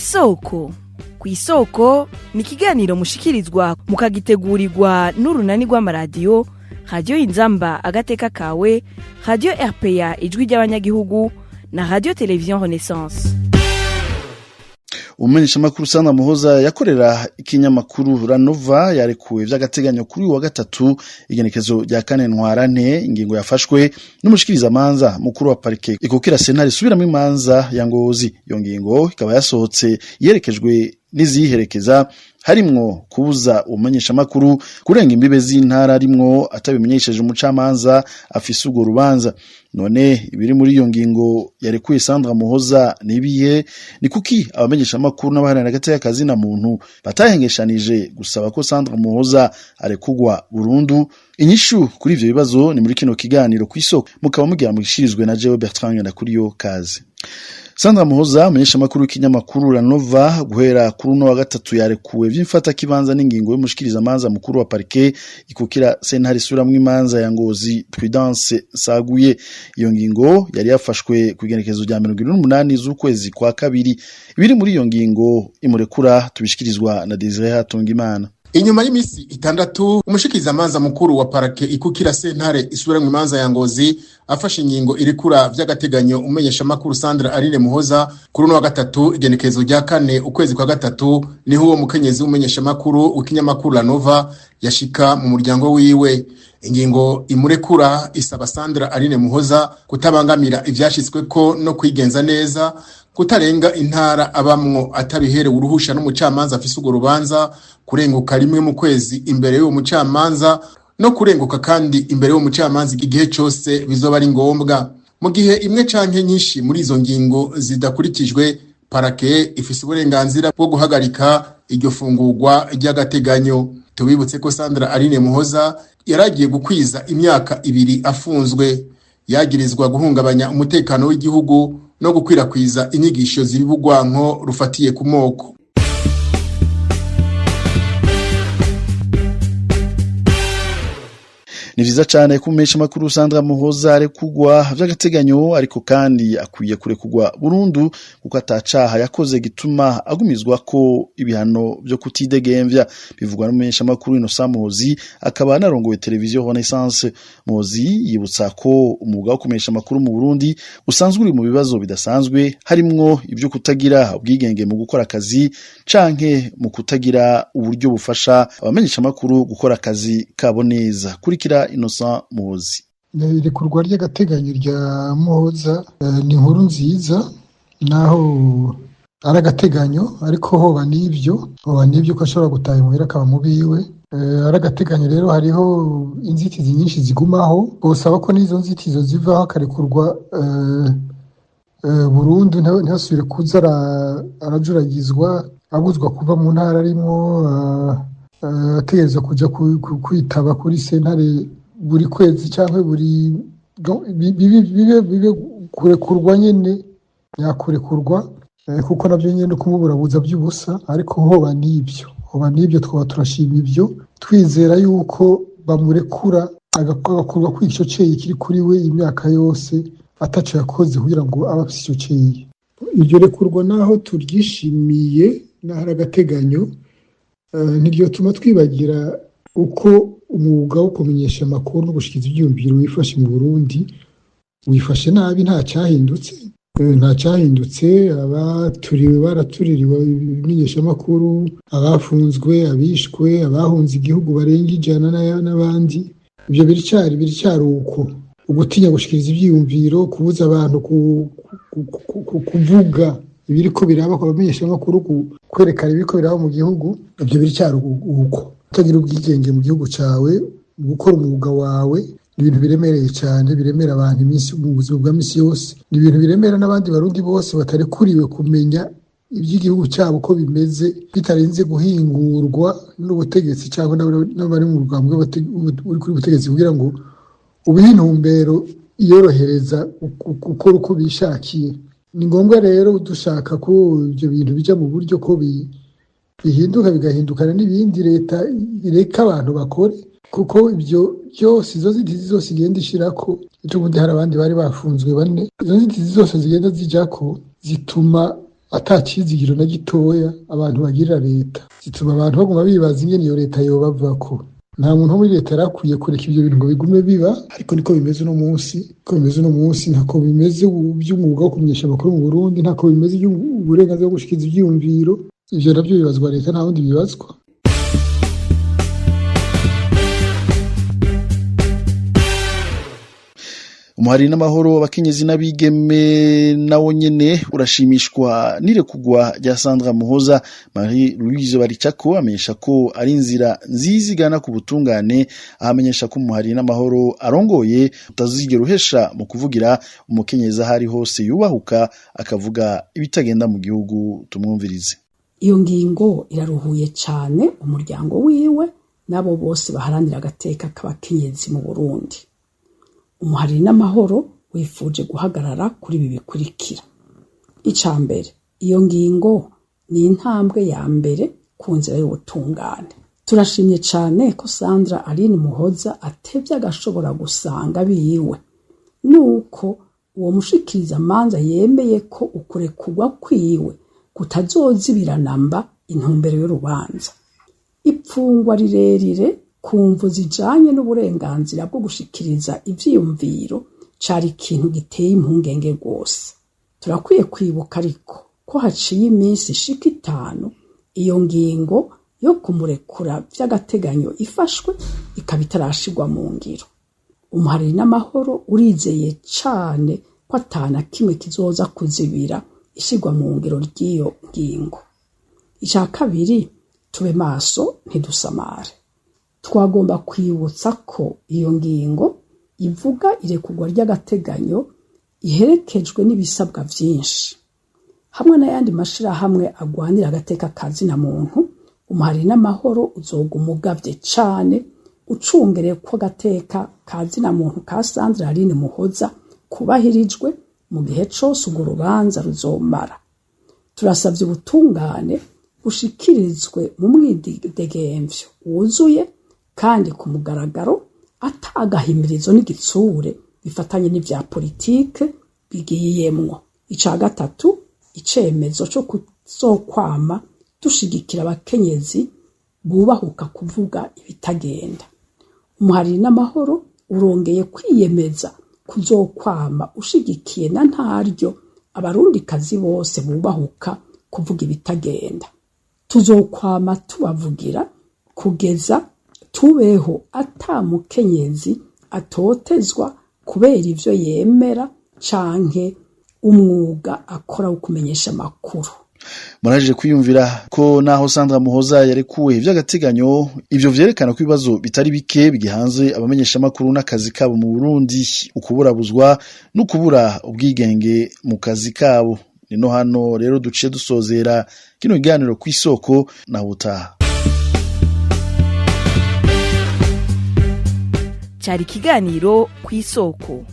Kw'isoko. Kw'isoko ni ikiganiro mushikirizwa mukagitegurirwa n'Urunani rw'amaradiyo Radiyo Inzamba Agateka Kawe, Radiyo RPA Ijwi ry'Abanyagihugu na Radiyo Televiziyo Renaissance. Umumenyeshamakuru Sandra Muhoza yakorera ikinyamakuru Ranova yarekuwe vy'agateganyo kuri uyu wa gatatu, igenekezo rya 4 Ntwarante. Ingingo yafashwe n'umushikirizamanza mukuru wa parike ikukira sentare isubiramwo imanza ya Ngozi. Iyo ngingo ikaba yasohotse yerekejwe n'iziyiherekeza, harimwo kubuza umumenyeshamakuru kurenga imbibe z'intara arimwo atabimenyesheje umucamanza afise urwo rubanza. None ibiri muri iyo ngingo yarekuye Sandra Muhoza nibihe? Ni kuki abamenyeshamakuru n'abaharanira agateka kazina muntu batahengeshanije gusaba ko Sandra Muhoza arekugwa burundu? Inyishu kuri ivyo bibazo ni muri kino kiganiro Kw'isoko, mukaba mugira mugishirizwe na jewe Bertrand Ngendakuriyo. Kaze. Sandra Muhoza, umumenyeshamakuru w'ikinyamakuru Ranova, guhera kuri uno wa gatatu yarekuwe vy'imfatakibanza n'ingingo y'umushikirizamanza mukuru wa parike ikukira sentare isubiramwo imanza ya Ngozi, Prudence Saguye. Iyo ngingo yari yafashwe ku igenekerezo rya 28 z'ukwezi kwa kabiri. Ibiri muri iyo ngingo imurekura tubishikirizwa na Desire Hatungimana. Inyuma y'imisi 6 umushikirizamanza mukuru wa parake ikukira sentare isubiramwo imanza ya Ngozi afashe ingingo irekura vy'agateganyo umumenyeshamakuru Sandra Aline Muhoza, kuri uno wa gatatu igenekerezo rya 4 ukwezi kwa gatatu niho uwo mukenyezi w'umumenyeshamakuru w'ikinyamakuru Ranova yashika mu muryango wiwe. Ingingo imurekura isaba Sandra Aline Muhoza kutabangamira ivyashitsweko no kwigenza neza, kutarenga intara abamwo atabiherewe uruhusha n'umucamanza afise urwo rubanza, kurenguka rimwe mu kwezi imbere y'uwo mucamanza no kurenguka kandi imbere y'uwo mucamanza igihe cose bizoba ari ngombwa. Mu gihe imwe canke nyinshi muri izo ngingo zidakurikijwe, parake ifise uburenganzira bwo guhagarika iryo fungurwa ry'agateganyo. Tubibutse ko Sandra Aline Muhoza yaragiye gukwiza imyaka 2 afunzwe, yagirizwa guhungabanya umutekano w'igihugu no gukwirakwiza inyigisho z'ibugwanko rufatiye ku moko. Ni vyiza cane ko umumenyeshamakuru Sandra Muhoza arekugwa vy'agateganyo, ariko kandi akwiye kurekugwa burundu kuko atacaha yakoze gituma agumizwa ko ibihano vyo kutidegemvya. Bivugwa n'umumenyeshamakuru Innocent Muhozi, akaba anarongoye televiziyo Renaissance. Muhozi yibutsa ko umwuga wo kumenyesha amakuru mu Burundi usanzwe uri mu bibazo bidasanzwe, harimwo ivyo kutagira ubwigenge mu gukora akazi canke mu kutagira uburyo bufasha abamenyeshamakuru gukora akazi kabo neza. Kurikira Innocent Muhozi. Irekurwa ry'agateganyo rya Muhoza ni inkuru nziza, naho ari agateganyo, ariko hoba n'ibyo ko ashobora gutaha imuhira akaba mu biwe. Ari agateganyo rero hariho inzitizi nyinshi zigumaho, bosaba ko n'izo nzitizi zivaho akarekurwa burundu, ntihasubire kuza arajuragizwa, abuzwa kuva mu ntara arimwo, ategerezwa kuja kwitaba kuri sentare buri kwezi cyangwa buri bibe kurekurwa nyene, nyakurekurwa, kuko navyo nyene kumuburabuza by'ubusa. Ariko hoba n'ibyo twaba turashima ibyo, twizera yuko bamurekura agakurwa kuri ico ceyi kiri kuri we imyaka yose ataco yakoze kugira ngo abe afise ico ceyi. Iryo rekurwa naho turyishimiye, naho ari agateganyo, ntiryotuma twibagira uko umwuga wo kumenyesha amakuru no gushikiza ivyiyumviro wifashe mu Burundi. Wifashe nabi, nta cyahindutse. Abaturiwe baratuririwe ibimenyeshamakuru, abafunzwe, abishwe, abahunze igihugu barenga 100 n'abandi. Ibyo biracyari uko ugutinya gushikiriza ivyiyumviro, kubuza abantu kuvuga ibiriko biraba ku bamenyeshamakuru, kwerekana ibiriko biraba mu gihugu. Ibyo biracyari uko utagira ubwigenge mu gihugu cawe, gukora umwuga wawe ni ibintu biremereye cyane, biremera abantu iminsi mu buzima bwa misi yose, ni ibintu biremera n'abandi barundi bose batarekuriwe kumenya iby'igihugu cyabo uko bimeze bitarinze guhingurwa n'ubutegetsi cyangwa n'abari mu rugambwe uri kuri butegetsi, kugira ngo ubihe intumbero yorohereza gukora uko bishakiye. Ni ngombwa rero dushaka ko ibyo bintu bijya mu buryo ko bihinduka, bigahindukana n'ibindi, leta ireka abantu bakore, kuko ibyo byose izo nzitizi zose igenda ishirako, ejo bundi hari abandi bari bafunzwe bane, izo nzitizi zose zigenda zijako zituma Ata cizigiro na gitoya abantu bagirira leta, zituma abantu baguma bibaza ingene iyo leta yobavako. Nta muntu wo muri leta yari akwiye kureka ivyo bintu ngo bigume biba, ariko niko bimeze uno munsi. Niko bimeze uno munsi, ntako bimeze by'umwuga wo kumenyesha amakuru mu Burundi, ntako bimeze uburenganzira bwo gushikiza ivyiyumviro. Ivyo navyo bibazwa leta, nta wundi bibazwa. Umuhari n'amahoro abakenyezi n'abigeme nawo nyene urashimishwa n'irekugwa rya Sandra Muhoza. Marie Louise Baricako amenyesha ko ari inzira nziza igana ku butungane, ahamenyesha ko umuhari n'amahoro arongoye utazigera uhesha mu kuvugira umukenyezi aho ari hose yubahuka akavuga ibitagenda mu gihugu. Tumwumvirize. Iyo ngingo iraruhuye cyane umuryango wiwe n'abo bose baharanira agateka k'abakenyezi mu Burundi. Umuhari n'amahoro wifuje guhagarara kuri ibi bikurikira. Icya mbere, iyo ngingo ni intambwe ya mbere ku nzira y'ubutungane. Turashimye cyane ko Sandra Aline Muhoza atevye agashobora gusanga biwe, nuko uwo mushikirizamanza yemeye ko ukurekurwa kwiwe kutazozibira namba intumbero y'urubanza. Ipfungwa rirerire ku mvo zijanye n'uburenganzira bwo gushikiriza ivyiyumviro cari ikintu giteye impungenge rwose. Turakwiye kwibuka ariko ko haciye iminsi ishika 5 iyo ngingo yo kumurekura vy'agateganyo ifashwe, ikaba itarashirwa mu ngiro. Umuhari n'amahoro urizeye cane ko atana kimwe kizoza kuzibira ishirwa mu ngiro ry'iyo ngingo. Ica kabiri, tube maso ntidusamare. Twagomba kwibutsa ko iyo ngingo ivuga irekurwa ry'agateganyo iherekejwe n'ibisabwa vyinshi. Hamwe n'ayandi mashirahamwe agwanira agateka ka zina muntu, umuhari n'amahoro uzoguma ugavye cane ucungereye ko agateka ka zina muntu ka Sandra Aline Muhoza kubahirijwe mu gihe cose urwo rubanza ruzomara. Turasavye ubutungane bushikirizwe mu mwidegemvyo wuzuye kandi ku mugaragaro, atagahimirizo n'igitsure bifatanye n'ivya politike bigiyemwo. Ica gatatu, icemezo co kuzokwama dushigikira abakenyezi bubahuka kuvuga ibitagenda. Umuhari n'amahoro urongeye kwiyemeza kuzokwama ushigikiye na ntaryo abarundikazi bose bubahuka kuvuga ibitagenda. Tuzokwama tubavugira kugeza tubeho ata mukenyezi atotezwa kubera ivyo yemera canke umwuga akora wo kumenyesha amakuru. Muraje kwiyumvira ko naho Sandra Muhoza yarekuwe ivy'agateganyo, ivyo vyerekana ko ibibazo bitari bike bigihanze abamenyesha makuru n'akazi kabo mu Burundi, ukuburabuzwa no kubura ubwigenge mu kazi kabo. Ni no hano rero duciye dusozera kino kiganiro kw'isoko na ubutaha. Cyari ikiganiro kw'isoko.